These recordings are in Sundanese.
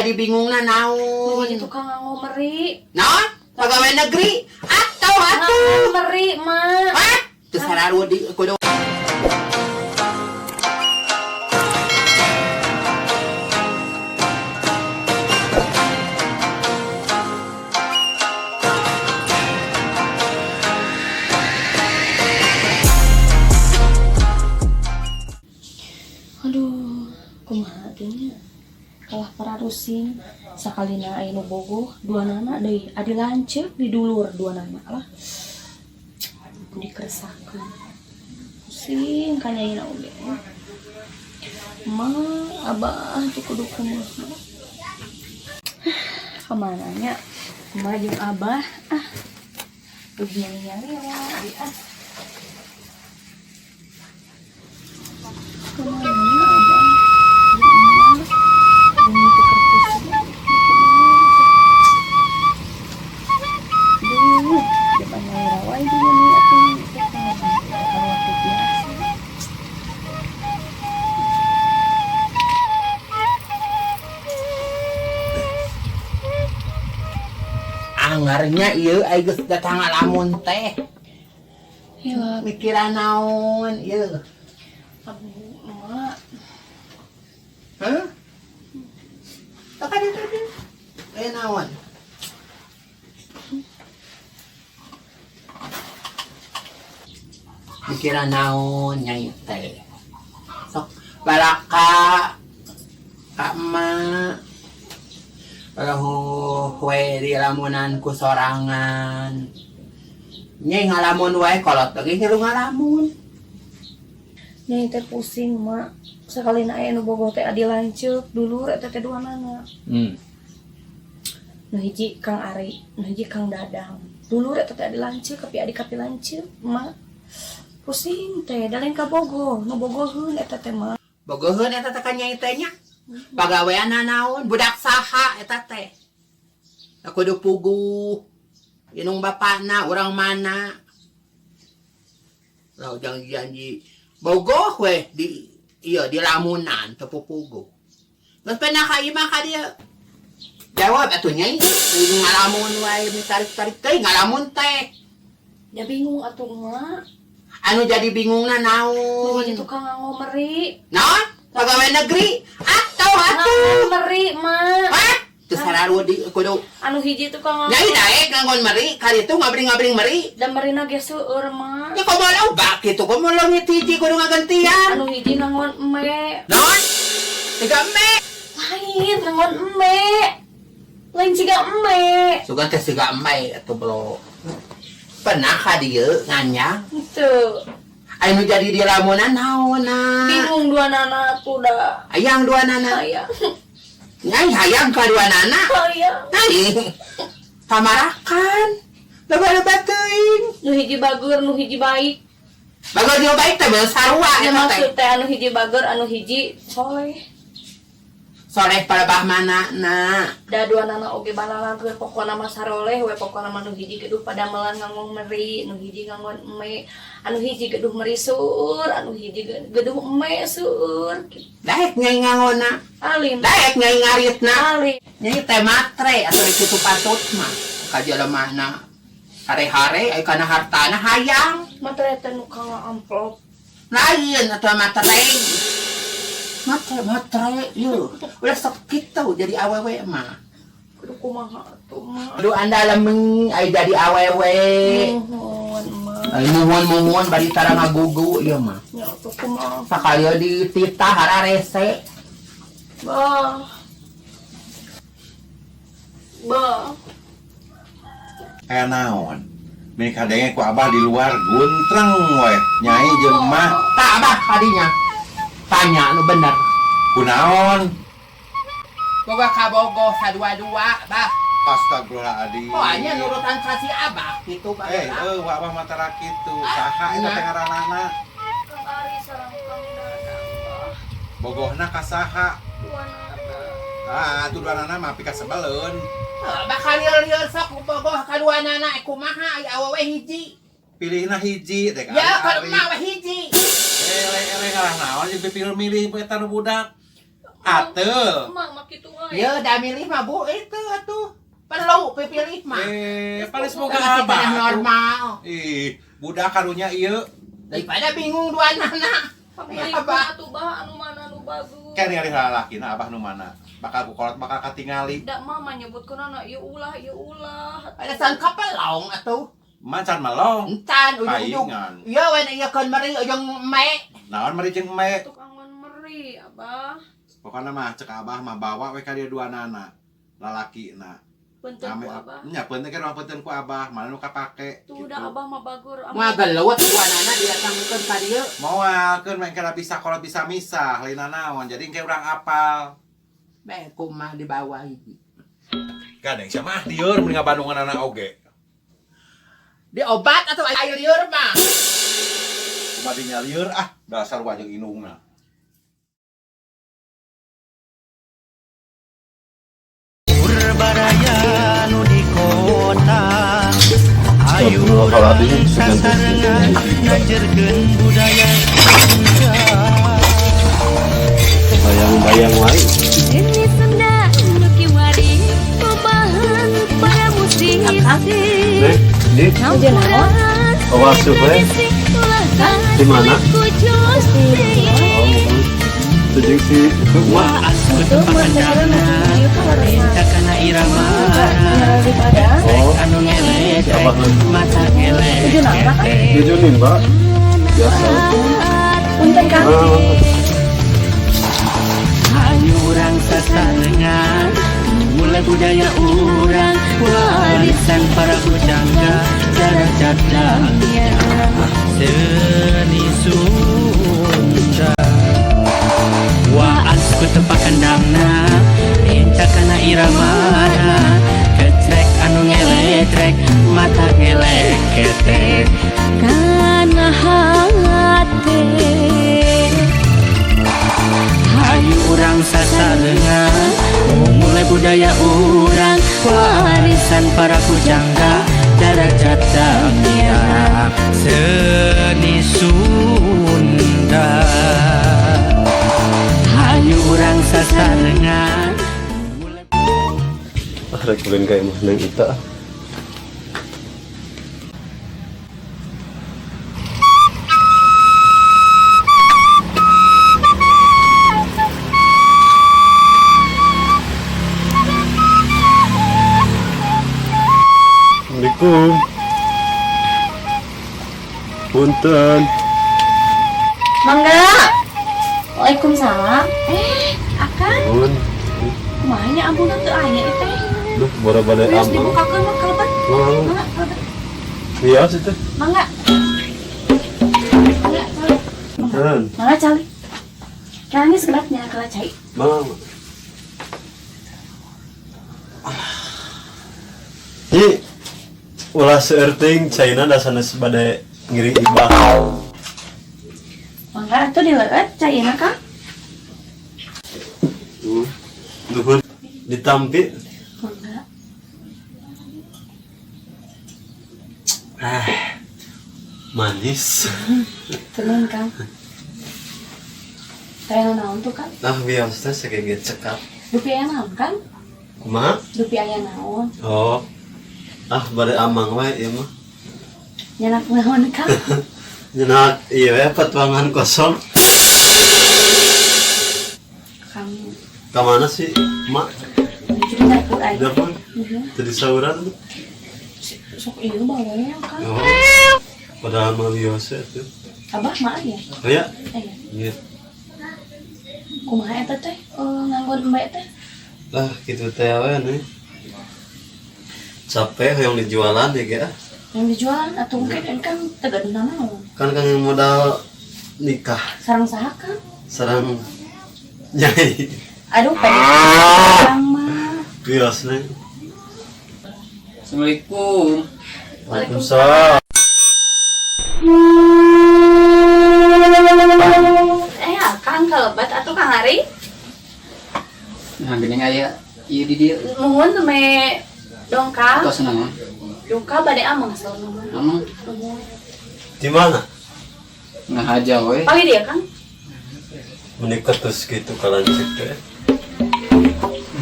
Jadi bingungna naon? Jadi tukang nganggo meri. Naon? Pegawai negeri atau atuh? Nganggo meri, Mak. Hah? Teu sararua di kudu. Aduh, kumaha atuh nya? Kalah pararusing sakalina aya nu bogoh dua nana deui adi lanceuk di dulur dua nana lah. Dikeresakeun. Pusing ka nyaina oge. Ma, abah tuh kudu kumaha. Kamana nya? Ma jeung abah ah. Duh nyari-nyari lah ah. Kamana nya abah? Jeung emak. Bumi teu keur pusing. Duh, coba nyari wae di bumi atuh teh kumaha teu biasa. Angarnya ieu ai geus datang ngalamun teh. Hilap. Mikiran naon ieu? Abu, emak. Hah? Taka dieu teh. Aya naon? Mikiran naon nyai teh? Sok balaka ka emak. Kalau we di lamunan ku sorangan. Nyai ngalamun wae kolot lagi ngilu ngalamun. Nyai teh pusing, Mak. Sakalina aya nu bogoh teh adi lanceuk dulur eta teh duanana. Nu hiji Kang Ari, nu hiji Kang Dadang. Dulur eta teh adi lanceuk kapi adi kapi lanceuk, Mak. Pusing teh da lain ka bogoh, nu bogoheun eta teh, Mak. Bogoheun eta teh ka nyai teh nya. Pagaweanna naon? Budak saha eta teh? Da kudu puguh. Indung bapakna urang mana? Lah janji-janji bogoh we di ieu di lamunan teu pupuguh. Geus pernah ka imah ka dieu. Jawab atuh nyai, ngalamun wae mitarik-tarik teuing ngalamun teh. Ya bingung atuh, Mak. Anu jadi bingungna naon? Jadi tukang nganggo meri. Naon? Pegawai negeri atau atuh? Nganggo meri, Mak. Hah? Teu sararua di kudu. Anu hiji tukang nganggo. Nyai daek nganggon meri, kali itu ngabring-ngabring meri. Da merina ge seueur, Mak. Ya komo loba kitu, komo leungit hiji kudu ngagantian. Anu hiji ngangon eme. Naon? Tiga eme. Lain ngangon eme. Lain siga eme. Sugan teh siga eme atuh bro. Pernah ka dieu nganyang? Henteu. Aya nu jadi di lamunan naonna? Bingung dua nana atuh da. Hayang dua nana. Hayang. Nyai hayang ka dua nana. Hayang. Nyai tamarakan. Loba-loba teuing. Nu hiji bager, nu hiji baik. Bager jeung baik teh beul sarua Ya eta teh. maksud teh anu hiji bager, anu hiji soleh. Soleh palebah mana na? Da dua nana oge balalager pokona mah saroleh we pokona mah nu hiji geduh padamelan nganggo meri, nu hiji nganggo eme, anu hiji geduh meri seueur, anu hiji geduh eme seueur. Daek nyai ngangona. Alim. Daek nyai ngaritna. Alim. Nyai teh matre atuh kitu patut mah. Ka jelemahna hare-hare ai kana hartana hayang. Matre teh nu ka amplop. Lain atuh matre. Matre, matre, yeuh. Ulah sok kitu jadi awewe mah. Kudu kumaha atuh mah. Aduh anda lemeng ai jadi awewe. Nuhun mah. Ai nuhun-nuhun bari tara ngagugu ieu mah. Nya atuh kumaha. Sakali dititah hararese. Bah. Bah. Aya naon? Meni kadenge ku abah di luar guntreng we. Nyai jeung mah. Tah abah kadinya. Tanya nu bener. Kunaon? Boga kabogoh sadua-dua, bah. Astagfirullahaladzim. Oh, nya nurutan ka si abah kitu bah. Abah mah tara kitu. Saha eta teh ngaranana? Kang Ari sareng Kang Dadang, bah. Bogohna ka saha? Duanana. Ah, atuh duanana mah pikasebeleun. Bakal lieur-lieur sok bogoh ka duanana kumaha aya awewe hiji. Pilihna hiji teh ka Ya, Ari. ka emak we hiji. Ele-ele ngalah naon jeung pipil milih eta nu budak. Ateul. Mak mah kitu wae. Ya, da milih mah Bu itu atuh. Perlu pipilih mah. Eh, paling semoga Masih abah. pada normal. Ih, budak karunya ieu. Daripada bingung dua anak. Pamilih Abah. atuh bah anu mana anu bagus. Kayak ningali lalakina abah nu mana? Bakal ku kolot bakal katingali. Da mama nyebutkeunana ieu ulah, ieu ulah. Ada sangka pelong atuh. Macan melong. Encan ujung-ujung. Paingan. Iya, we ieu keun meri ujung me. Naon meri jeung me? Tukangan meri, Abah. Pokokna mah cek abah mah bawa we ka dieu dua nana. Lalakina. Punten ku Abah. Nya punten ke ruang punten ku abah, mana nu kapake. Tuh da Abah mah bagur. Moal gelut dua nana didatangkeun ka dieu. Moal keun mah engke bisa kolot bisa misah, lain naon. Jadi engke urang apal. Be kumaha di bawah hiji. Gadeng sia mah lieur mun ngabandungan anak oge. Diobat atau air liur mah. Kumaha dinya lieur ah, dasar wajeng indungna. Baraya nu di kota ayu urang sasarengan ngajarkeun budaya Sunda. Bayang-bayang wae. Ini Sunda nu kiwari kumahan para musisi. Nih, di Campuran Oh, asup we. Di mana? Oh, tujuh si itu mah. Asup pakandangna kana irama Oh, anu ngelek Abah mata ngelek tujuh nih, Mbak. Biasa. Punten Kang. Ah, hayu urang sasarengan mulai budaya urang warisan para pujangga cara cadangnya seni Sunda. Waas ku tempat kandangna lincah kana iramana kecrek anu ngeletrek mata ngelek ketek Kana hate. Hayu urang sasarengan mulai budaya urang warisan para pujangga darah cadangnya seni Sunda. Hayu urang sasarengan ah rek ulin ka imah nang ita. Assalamualaikum. Punten. Mangga. Waalaikumsalam. Eh, Akang, Nuhun. kumaha nya ampun teu aya ieu teh. Duh, boro bade Terus amang. dibukakeun mah kalebet. Mangga. Mangga, kalebet. Iya sih teh. Mangga. Mangga, cali. Punten. Mangga cali. Nangis segelapnya kalau cai. Mangga. Hi, ulah seueur teuing caina da sanes bade ngiring ibah. Mangga atuh dileueut caina Kang. Nuhun ditampi. Mangga. Ah, manis. Tenun Kang. Teh naon tuh Kang? Nah, biasa teh sakege cekap. Dupi aya naon Kang? Kumaha? Dupi aya naon? Oh. Ah, bade amang we ieu mah. Nyanak naon Kang? Nyenak ieu we patuangan kosong. Kang Ka mana sih, Mak? menuju dapur aja. Dapur? Mhm. Tadi sauran tuh. Sok ieu bawel Kang. Oh. Padahal mah biasa tuh. Abah mah aya. Oh ya? Aya. Iya. Kumaha eta teh? Eh, nganggon embe teh? Lah, gitu teh we nih. Capek hoyong dijualan ya ge ah. Yang dijualan atau mungkin kan teu gaduh naon. Kan kang yang modal nikah Sareng saha Kang? sareng nyai. Aduh, pengen Kang mah. Bios nih. Assalamualaikum. Waalaikumsalam. Eh, Kang kalebet atuh Kang Ari. Nah, geuning aya ieu di dieu. Nuhun me dongkap. Tos naon? Dongkap bade ameng saurna mah. Amang Nuhun. Di mana? ngahaja we. Pagi dia Kang. Menikah terus gitu kalancik teh.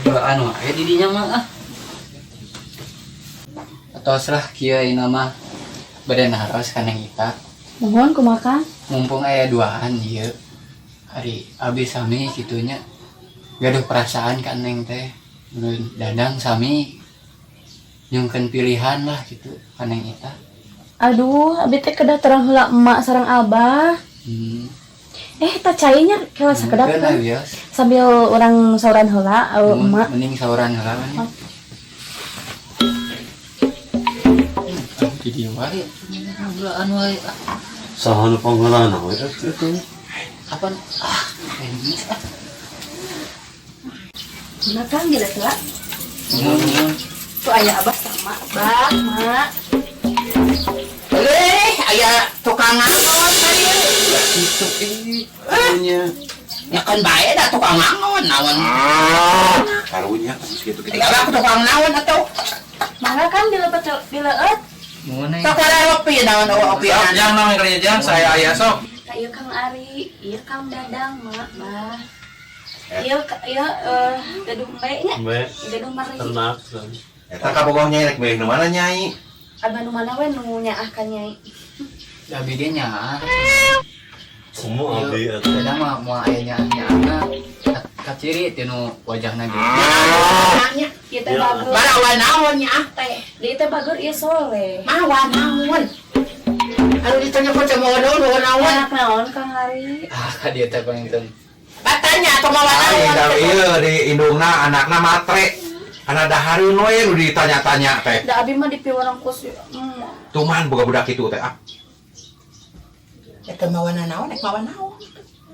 Duaan wae di dinya mah ah. Atos lah kieu ayeuna mah bade naros ka Neng Ita. Mohon kumaha Kang? Mumpung aya duaan ieu. Ari abi sami kitunya. Gaduh perasaan ka Neng teh. Mun Dadang sami nyungkeun pilihan lah gitu ka Neng Ita. Aduh, abi teh kedah terang heula emak sareng abah. Tah cainya kela sakedap Mungkin kan. lah, bias. Sambil orang sauran heula emak. Mending sauran heula kan. Di dieu wae. Heulaan wae. Ah, Saha nu pangheulana we atuh. Kapan? Ah, geus ah. Nah, Kang gila heula. Mun Tuh aya abah sama abah, mak. Aya tukang ngangon tadi. Itu ih, Ya kan bae dah tukang ngangon naon. Karunya geus kitu-kitu. Ya aku tukang naon atuh. Mangga Kang dilepet dileut. Mun Sok ada opi naon opi. Sok jang naon kerja jang saya aya sok. Tah ieu Kang Ari, ieu Kang Dadang, mak, bah. Ieu ieu gaduh embe nya. Embe. Gaduh mari. Ternak. Eta kabogoh nyai rek milih nu mana nyai? Abah nu mana we nu nyaah ka nyai. Abi ge nyaah. Komo abi atuh. Dadang mah moal aya nyaah-nyaahna. Kaciri teh nu wajahna gitu. Nya. Ieu teh bager. Barawa naon nya ah teh. Ieu teh bager ieu soleh. Mawa naon. Anu ditanya ku teh mawa naon mawa naon. Anak naon Kang Ari? Ah, ka dieu teh panginten. Batanya atau mawa Ai naon. da ieu di indungna anakna matre. Ana dahareun we nu ditanya-tanya teh. Da abi mah dipiwarang ku si emak. Tuman boga budak kitu teh ah. Eta mawa naon rek mawa naon.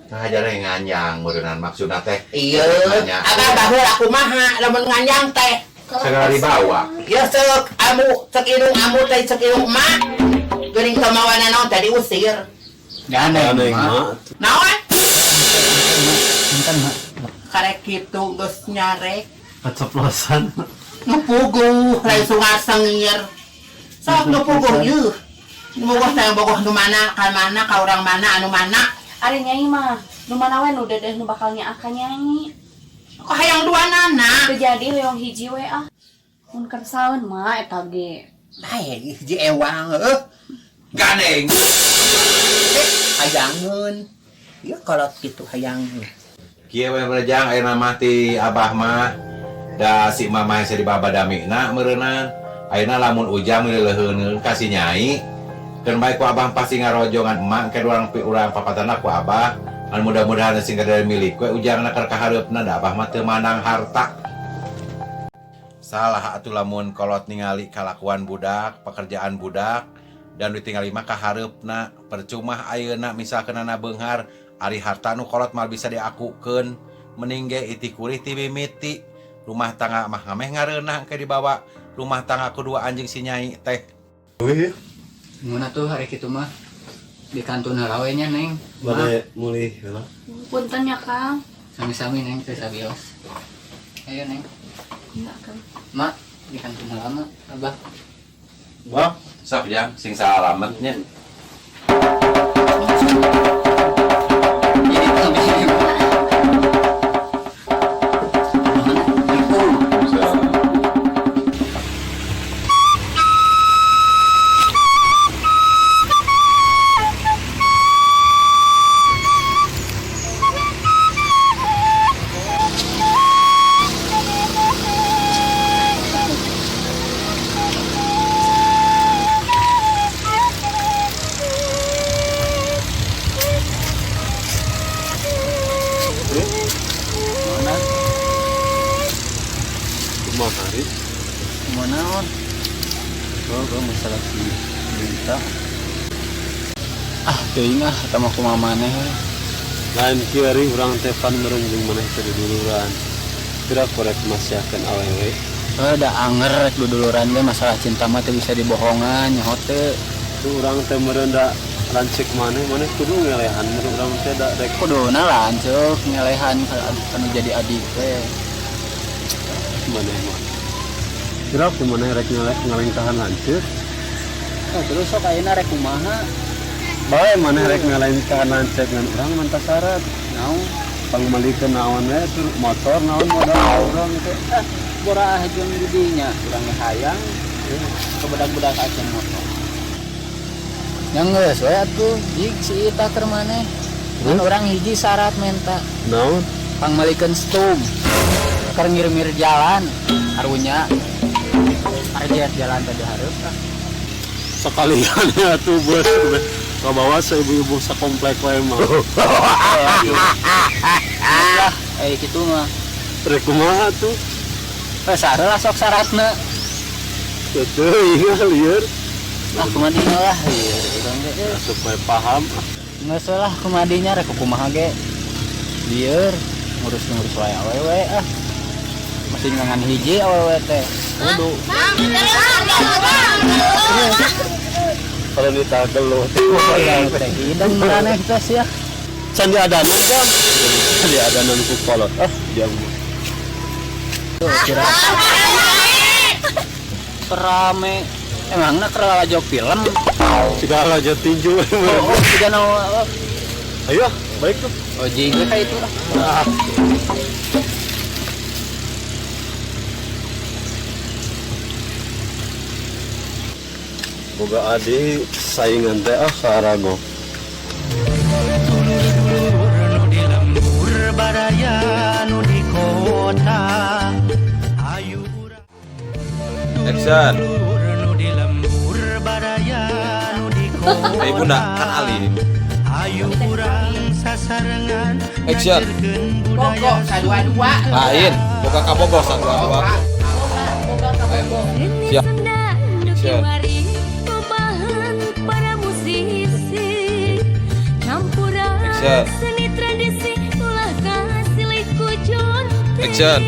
Nah aja nganjang meureunnan maksudna teh. Iya, Nanya. abah baheula kumaha lamun nganjang teh. Segala dibawa. Ya seuk amu cek indung amu teh cek indung emak. Geuning teu mawa naon teh diusir. Gandeng Gandeng mah. mah. Naon? Punten mah. Karek kitu geus nyarek. Keceplosan. Nu puguh lain sungar sengir. Sok nu puguh yeuh. Bogoh teh bogoh nu mana ka mana ka urang mana anu mana. Ari nyai mah nu mana we nu dedeh nu bakal nyaah ka nyai. Kok hayang dua nana? Teu jadi hoyong hiji we ah. Mun kersaeun mah eta ge. Bae hiji ewang heuh. Gandeng. Hayangeun. Ieu kolot kitu hayangeun. Kieu we merejang ayeuna mah ti abah mah da si mamah hese dibabadamina meureunnan. Ayeuna lamun ujang mileuheuneun ka si nyai. Keun bae ku abah pasti ngarojongan emak ke urang pi urang papatana ku abah. Anu mudah-mudahan sing kada milik we ujangna keur kahareupna da abah mah teu manang harta. Salah atuh lamun kolot ningali kalakuan budak, pekerjaan budak dan ditinggali mah kahareupna percuma ayeuna misalkeun ana beunghar ari harta nu kolot mah bisa diakukeun mending ge itikurih ti mimiti rumah tangga mah ngameh ngareunah ke dibawa rumah tangga kedua anjing si nyai teh. Wih, Mun atuh hari kitu mah di kantun heula we nya Neng. bade mulih heula. Punten ya Kang. Sami-sami Neng teh sabios. Ayo Neng. Iya Kang. Mak di kantun heula mah Abah. Wah, sok jang sing salametnya. Jadi kami. Mana? Kumaha hari? Kumaha naon? Oh, gua masalah si Bintang. Ah, teuing ah eta mah kumaha maneh we. Lain kieu ari urang teh pan meureun jeung maneh teh duduluran. Kira korek masiakeun awewe. Eh, da anger rek duduluran ge masalah cinta mah teu bisa dibohongan nyaho teu. Tuh urang teh meureun da lanceuk maneh, maneh kudu ngelehan meureun urang teh da rek Kuduna lanceuk ngelehan ka nu jadi adik teh. maneh mah. Kira ku maneh rek ngalengkahan lanceuk. Oh, terus sok ayeuna rek kumaha? Bae maneh rek ngalengkahan lanceuk ngan urang manta syarat. Naon? Pangmalikeun naon we tur motor naon modal urang teh. Ah, boraah jeung didinya urang ge hayang ke budak-budak acan motor. Yang geus we atuh jig si Ita keur maneh. Ngan urang hiji syarat menta. Naon? Pangmalikeun stum. Keur ngir-ngir jalan harunya. Arjet jalan tadi hareup ah. Sekalian ya tuh bos. Kabawa seibu-ibu sakomplek wae mah. Lah, kitu mah. Rek kumaha tuh? Eh, sarelah sok syaratna. Teu ieu lieur. Ah, kumaha lah lieur urang ge. Supaya paham. Geus lah kumaha dinya rek kumaha ge. Lieur ngurus-ngurus wae awewe ah. Masih ngangan hiji awewe teh. Waduh. Kalau ditageluh teh hidung maraneh teh sia. Can diadanan jam. Can diadanan ku kolot. Ah, jam. Tuh, kira. Kerame emangna keur lalajo film. Siga lalajo tinju. Oh, siga naon. Ayo, baik tuh. Oh, jig we ka itu lah. Ah. Boga adi saingan teh ah karago. Dulur nu di lembur baraya nu di kota. Ayu urang. Action. Dulur nu di lembur baraya nu di kota. Eh, Bunda kan alim. Ayu urang sasarengan Action. ngajarkeun budaya Bogo sadua-dua. Lain, boga kabogoh sadua-dua. Boga kabogoh. Siap. Sunda nu Action. kiwari pebahan para musisi campuran Action. seni tradisi ulah kasilih ku jonti. Action.